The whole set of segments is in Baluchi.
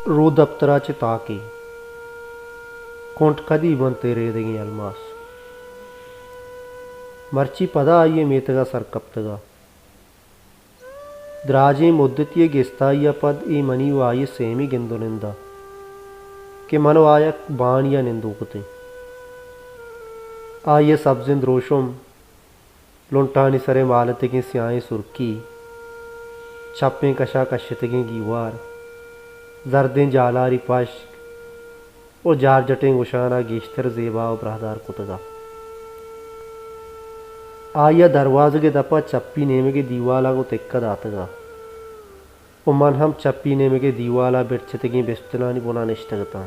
رودپتر ءَ چہ تاکے کنٹ کدی بنت اے ریدگیں الماس۔ مرچی پدا آئی ءِ میتگ ءَ سر کپتگ ءَ۔ دراجیں مدتی ءِ گستائی ءَ پد اے منی ءُ آئی ءِ سیمی گند ءُ نند ءَ کہ من ءُ آ یک بانی ءَ نندوک اتیں۔ آئی ءِ سبزیں دروشم، لنٹانی سر ءَ مالتگیں سیاہیں سرکی، چپیں کش ءَ کشتگیں گیوار، زردیں جالاری پشک ءُ جارجٹیں گوشان ءَ گیشتر زیبا ءُ براہدار کتگ ءَ۔ آئی ءَ دروازگ ءِ دپ ءَ چپی نیمگ ءِ دیوال ءَ گوں تکہ داتگ ءَ ءُ من ہم چپی نیمگ ءِ دیوال ءَ برچتگیں بستلانی بن ءَ نشتگ اتاں۔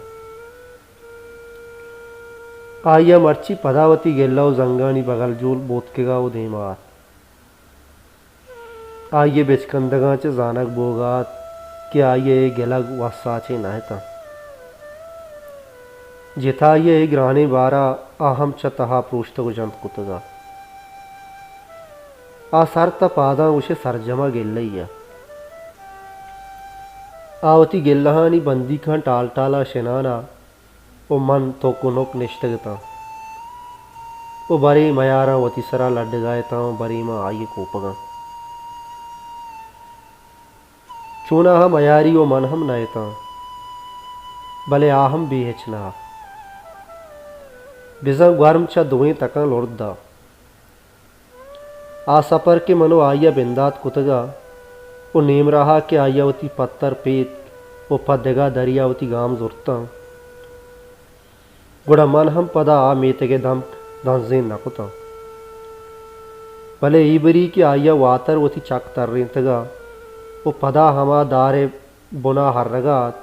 آئی ءَ مرچی پدا وتی گلہ ءُ زنگانی بگل جول بوتکگ ءَ ءُ دیم ءَ ات۔ آئی ءِ بچکندگاں چہ زانگ بوگ ءَ ات کہ آئی ءِ اے گلگ وس ساچیں نہ اتاں۔ جتائی ءِ اے گرانیں بار ءَ آ ہم چہ تہا پروشتگ ءُ ژند کتگ ءَ۔ آ سر تاں پاداں گوشے سرجم ءَ گلہ ئی ءَ۔ آ وتی گلہانی بندیکاں ٹال ٹال ءَ شنان ءَ ءُ من توک ءُ نوک نشتگ اتاں ءُ برے میاراں وتی سرا لڈگ ءَ اتاں ءُ برے من آئی ءِ کوپگاں۔ چوناہا میاری ءُ من ہم نہ اتاں، بلے آ ہم بے ہچ نہ ات۔ بزاں گورم چہ دوئیں تکاں لرد ءَ۔ آ سپر کہ من ءُ آئی ءَ بندات کتگ ءَ ءُ نیم راہ ءَ کہ آئی ءَ وتی پتر پیتک ءُ پہ دگہ دریا وتی گام زرتاں، گڑا من ہم پدا آ میتگ ءِ دمک دنزین نہ کتاں۔ بلے اے بری کہ آئی ءَ واتر وتی چک ترینتگ ءَ ءُ پدا ہما دار ءِ بن ءَ ہرگ ءَ ات،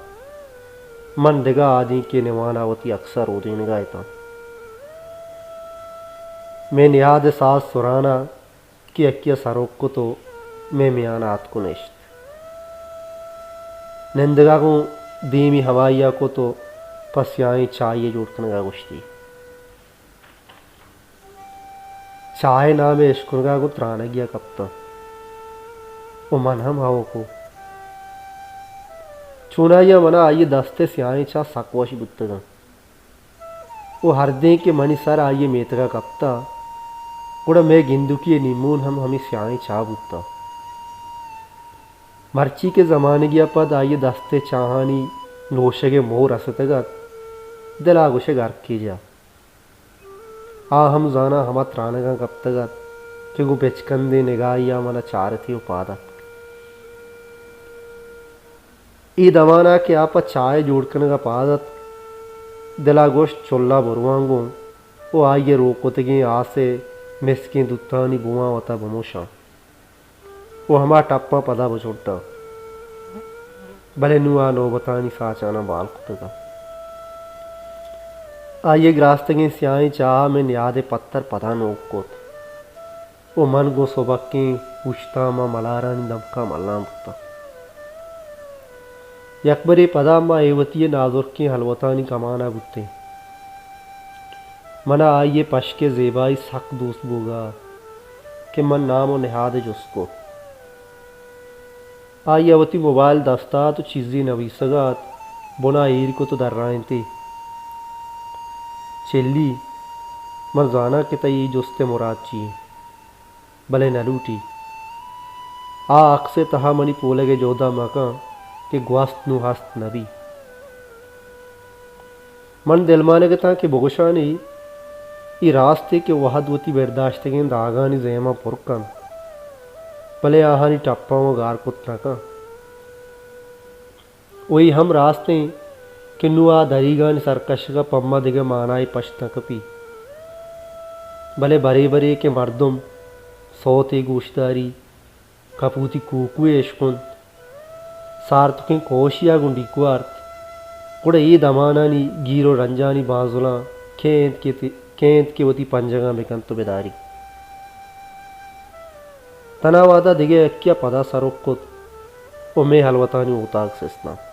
من دگہ آدینکے نمان ءَ وتی اکس ءَ رودینگ ءَ اتاں۔ مئے نیاد ءِ ساز سران ءَ کہ یکے ءَ سروک کت ءُ مئے میان ءَ اتک ءُ نشت۔ نندگ ءَ گوں دیمی ہمائی ءَ کت ءُ پہ سیاہیں چاہے جوڑ کنگ ءَ گوشتی۔ چاہ ءِ نام ءِ اشکنگ ءَ گوں ترانگی ءَ کپتاں ءُ من ہم ہئو کو۔ چونائی ءَ من ءَ آئی ءِ دست ءِ سیاہیں چاہ سک وش بوتگ انت ءُ ہردیں کہ منی سر آئی ءِ میتگ ءَ کپتہ، گڑا مئے گندکی ءِ نیمون ہم ہمے سیاہیں چاہ بوتہ۔ مرچی کہ زمانگے ءَ پد آئی ءِ دست ءِ چاہانی نوشگ ءِ موہ رستگ ات، دل ءَ گوشگ ہرکے جا۔ آ ہم زاناں ہما ترانگاں کپتگ ات کہ گوں بچکندیں نگاہے ءَ من ءَ چارتی ءُ پاد اتک۔ اے دمان ءَ کہ آ پہ چاہ ءِ جوڑ کنگ ءَ پاد اتک، دل ءَ گوشت چل ءَ برواں گوں ءُ آئی ءِ روک کتگیں آس ءِ مسکیں دوتانی بواں وت ءَ بموشاں۔ ءُ ہما ٹپاں پدا بچٹاں۔ بلے نوں آ نوبتانی ساچاناں بال کتگ ات۔ آئی ءِ گراستگیں سیاہیں چاہ ءَ مئے نیاد ءِ پتر پدا نوک کت ءُ من گوں سبکیں اوشتاں ماں ملارانی دمکاں ملان بوتاں۔ یکبرے پدا ما اے وتی ءِ نازرکیں ہلوتانی کمان ءَ بوتیں۔ من ءَ آئی ءِ پشک ءِ زیبائی سک دوست بوگ ءَ ات کہ من نام ءُ نہاد ءِ جست کت۔ آئی ءَ وتی موبائل دست ءَ ات ءُ چیزے نویسگ ءَ ات، بن ءَ ایر کت ءُ درائینتی۔ چلی، من زاناں کہ تئی اے جست ءِ مراد چی انت۔ بلے نہ لوٹی۔ آ اکس ءِ تہا منی پولگ ءِ جہد ءَ مکن کہ گوست نوں ہست نہ بی۔ من دلمانگ اتاں کہ بگوشانی، اے راستے کہ وہد وتی برداشتگیں داگانی زیماں پر کنت، بلے آہانی ٹپاں و گار کت نہ کنت۔ و اے ہم راست انت کہ نوں آ دریگانی سرکشگ ء پہ ما دگہ مانائے پشت نہ کپیت، بلے برے برے کہ مردم سوتے گوشداری، کپوتی کوکوے اشکنت، سارتکیں کوشیا گوں ڈیک وارت، گڑا اے دمانانی گیر و رنجانی بانزلاں کئے انت کہ تی-، کئے انت کہ وتی پنجگاں بکنت و بداریت۔ تنا وہدا دگہ یکے ء پدا سرک کت و مئے ہلوتانی اوتاگ سستاں۔